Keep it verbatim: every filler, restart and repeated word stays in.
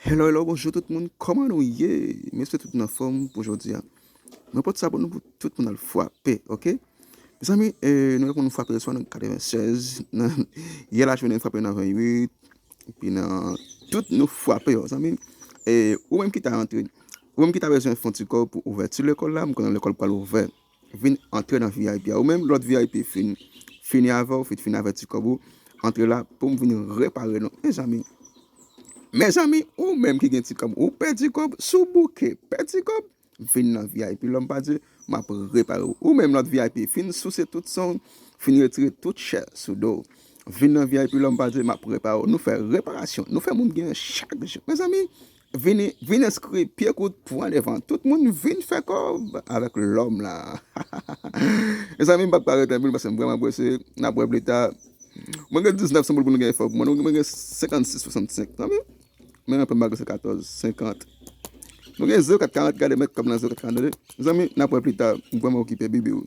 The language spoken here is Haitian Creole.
Hello, hello, bonjou tout moun, kòman nou ye? M espere tout moun anfòm pou jodi a. Mwen pote sa pou nou pou tout moun al frape, oke? Mezanmi, eh, nou wè kòman nou frape yè swa nan katrevennsèz, nan, yè lajounen nou frape nan vennwit, epi nan tout nou frape yo, zanmi. Eh, ou menm ki ta rantre, ou menm ki ta bezwen fè yon ti kòb pou ouvèti lekòl la, m konnen lekòl pral ouvè. Vin antre nan V I P a. Ou menm lòt V I P fin fini avè w, fin, fin avè ti kòb ou, antre la pou m vin repare nou. Mezanmi, mezanmi, ou menm ki gen ti kòb, ou pèdi kòb, sou bouke, pèdi kòb, vin nan V I P Lòm pa Dye, m ap repare w. Ou menm lòt V I P fin souse tout san w, fin retire tout chè sou do w. Vin nan V I P Lòm pa Dye, m ap repare w. Nou fè reparasyon, nou fè moun gen chak jou. Mezanmi, vini, vin enskri, pye kout, pran devan. Tout moun vin fè kòb avèk Lòm la. Mezanmi, m p ap ka rete anpil paske m vrèman prese. N ap wè pli ta. Mwen gen diznèf san pou l pou nou gen efò pou mwen. Mwen gen senkannsis swasannsenk. Zanmi, men anpil malgre se katòz senkant. Nou gen zewo kat karant, gade mèt kòb nan zewo kat karant, tande. Zanmi, n ap wè pli ta. M vrèman okipe, bibiw.